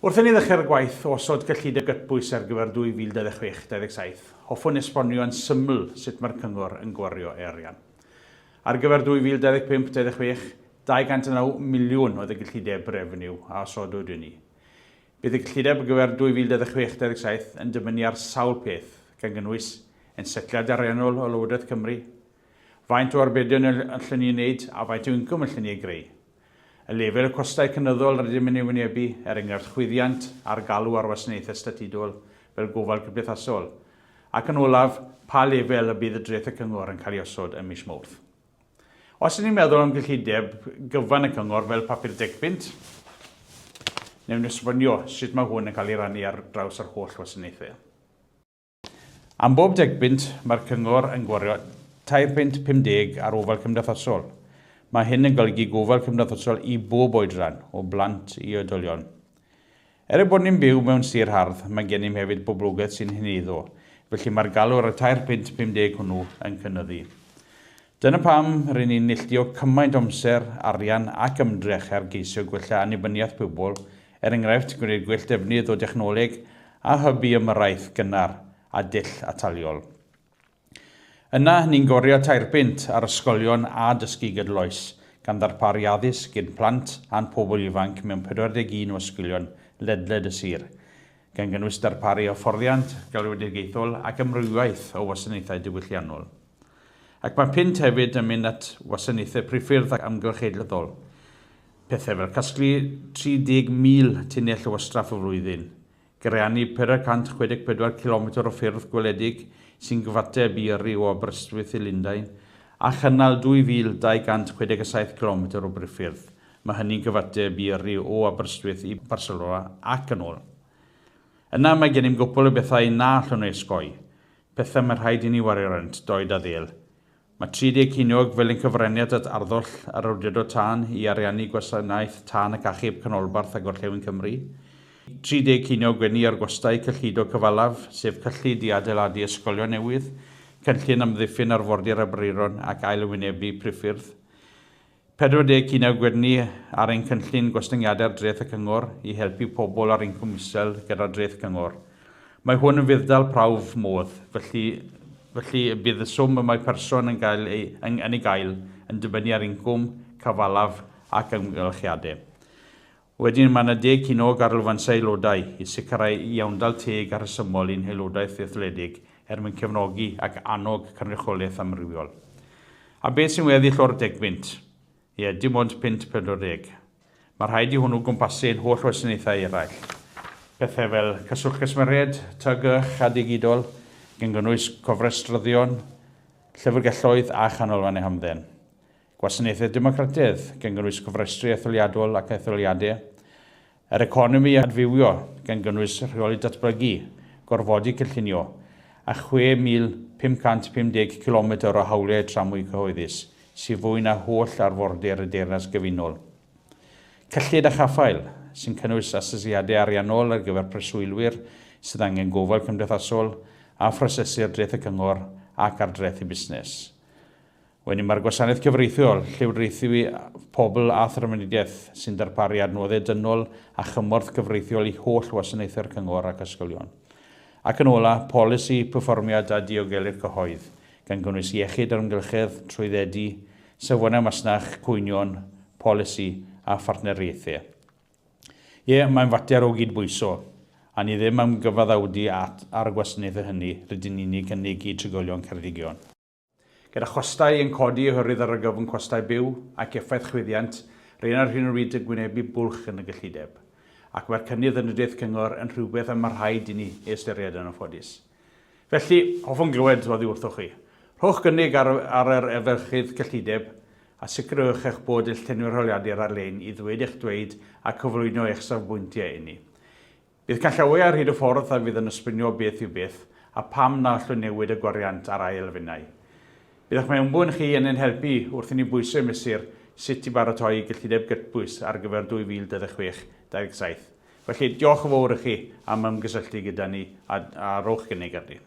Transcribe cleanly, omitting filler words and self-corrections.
Wrth i ni ddechrau'r gwaith o osod cyllideb gytbwys ar gyfer 2026-27, hoffwn esbonio yn syml sut mae'r Cyngor yn gwario ei arian. Ar gyfer 2025-26, 209 miliwn oedd y gyllideb refeniw a osodwyd i ni. Bydd y gyllideb ar gyfer 2026-27 yn dibynnu ar sawl peth, gan gynnwys ein setliad ariannol o Lywodraeth Cymru, faint o arbedion y allwn ni ei wneud a faint o incwm allwn ni ei greu. Y lefel y costau cynyddol rydym yn ei wynebu, er enghraifft chwyddiant a'r galw ar wasanaethau statudol fel gofal cymdeithasol, ac yn olaf, pa lefel y bydd y dreth y cyngor yn cael ei osod ym mis Mawrth. Os ydyn ni'n meddwl am gyllideb gyfan y cyngor fel papur degpunt, wnawn ni esbonio sut mae hwn yn cael ei rannu ar draws yr holl wasanaethau. Am bob degpunt, mae'r Cyngor yn gwario £3.50 ar ofal cymdeithasol. Mae hyn yn golygu gofal cymdeithasol i bob oedran, o blant i oedolion. Er ein bod ni'n byw mewn sir hardd, mae gennym hefyd boblogaeth sy'n heneiddo, felly mae'r galw ar y £3.50 hwnnw yn cynyddu. Dyna pam ry'n ni'n neilltuo cymaint o amser, arian ac ymdrech ar geisio gwella annibyniaeth pobl, er enghraifft, gwneud gwell defnydd o dechnoleg a hybu ymyrraeth gynnar a dull ataliol. Yna, ni'n gorio tairpunt ar ysgolion a dysgu gydol oes, gan ddarparu addysg i'n plant a'n pobl ifanc mewn 41 o ysgolion ledled y sir, gan gynnwys darparu hyfforddiant galwedigaethol ac amrywiaeth o wasanaethau diwylliannol. Ac mae punt hefyd yn mynd at wasanaethau priffyrdd ac amgylcheddol, Pethau fel casglu 30,000 tunnell o wastraff y flwyddyn, graeanu 464 cilometr o ffyrdd gweledig sy'n gyfateb i yrru o Aberystwyth i Lundain, a chynnal 2,267 cilometr o briffyrdd, mae hynny'n gyfateb i yrru o Aberystwyth i Barcelona ac yn ôl. Yna mae gennym gwpl o bethau na allwn eu osgoi, pethau mae rhaid i ni wario arnynt, doed a ddêl. Mae 30 ceiniog fel ein cyfraniad at arddoll yr Awdurdod Tân i ariannu gwasanaeth tân ac achub Canolbarth a Gorllewin Cymru. 30 ceiniog gwennu ar gostau cyllido cyfalaf, sef cyllid i adeiladu ysgolion newydd, cynllun amddiffyn arfordir Aberaeron ac ail-wynebu priffyrdd. 40 ceiniog gwyrddni ar ein cynllun gostyngiadau'r dreth y cyngor i helpu pobl ar incwm isel gyda'r dreth cyngor. Mae hwn yn fudd-dal prawf modd, felly felly y bydd y swm y mae person yn gael ei, yn, yn ei gael yn dibynnu ar incwm, cyfalaf ac amgylchiadau. Wedyn mae yna deg ceiniog ar lwfansau aelodau i sicrhau iawndal teg a rhesymol i'n haelodaeth etholedig er mwyn cefnogi ac annog cynrychiolaeth amrywiol. A beth sy'n weddill o'r degpunt? Ie, dim ond punt 40. Mae rhaid i hwnnw gwmpasu ein holl wasanaethau eraill. Pethau fel cyswllt cwsmeriaid, TGych a digidol, gan gynnwys cofrestryddion, llyfrgelloedd a chanolfannau hamdden. Gwasanaethau democrataidd, gan gynnwys cofrestru etholiadol ac etholiadau, yr economi adfywio, gan gynnwys rheoli datblygu, gorfodi cynllunio, a 6,550 cilometr o hawliau tramwy cyhoeddus, sy'n fwy na holl arfordir y Deyrnas Gyfunol. Cyllid a chaffael, sy'n cynnwys asesiadau ariannol ar gyfer preswylwyr sydd angen gofal cymdeithasol, a phrosesu'r dreth y cyngor ac ardrethi busnes. Wedyn mae'r gwasanaeth cyfreithiol, llywodraethu pobl a thrafnidiaeth sy'n darparu adnoddau dynol a chymorth cyfreithiol i holl wasanaethau'r cyngor ac ysgolion. Ac yn ola, polisi, perfformiad a diogelu'r cyhoedd, gan gynnwys iechyd yr amgylchedd, trwyddedu, safonau masnach, cwynion, polisi a phartneriaethau. Ie, mae'n fater o gydbwyso, a ni ddim am gyfaddawdu at ar y gwasanaethau hynny rydyn ni'n eu cynnig i trigolion Ceredigion. Gyda chostau yn codi oherwydd yr argyfwng costau byw ac effaith chwyddiant, ry'n ar hyn o bryd yn gwynebu bwlch yn y gyllideb. Ac mae'r cynnydd yn y dreth cyngor yn rhywbeth y mae rhaid i ni ei ystyried yn anffodus. Felly, hoffwn glywed oddi wrthoch chi. Rhowch gynnig ar ar yr efelychydd cyllideb a sicrhewch eich bod yn llenwi'r holiadur ar-lein i ddweud eich dweud a cyflwyno eich safbwyntiau i ni. Bydd canllawiau ar hyd y ffordd a fydd yn esbonio beth yw beth a pham na allwn newid y gwariant ar rai elfennau. Bydd eich mewnbwn chi yn ein helpu wrth i ni bwyso a mesur sut i baratoi gyllideb gytbwys ar gyfer 2026, 27. Felly, diolch yn fawr i chi am ymgysylltu gyda ni a, a rhowch gynnig arni.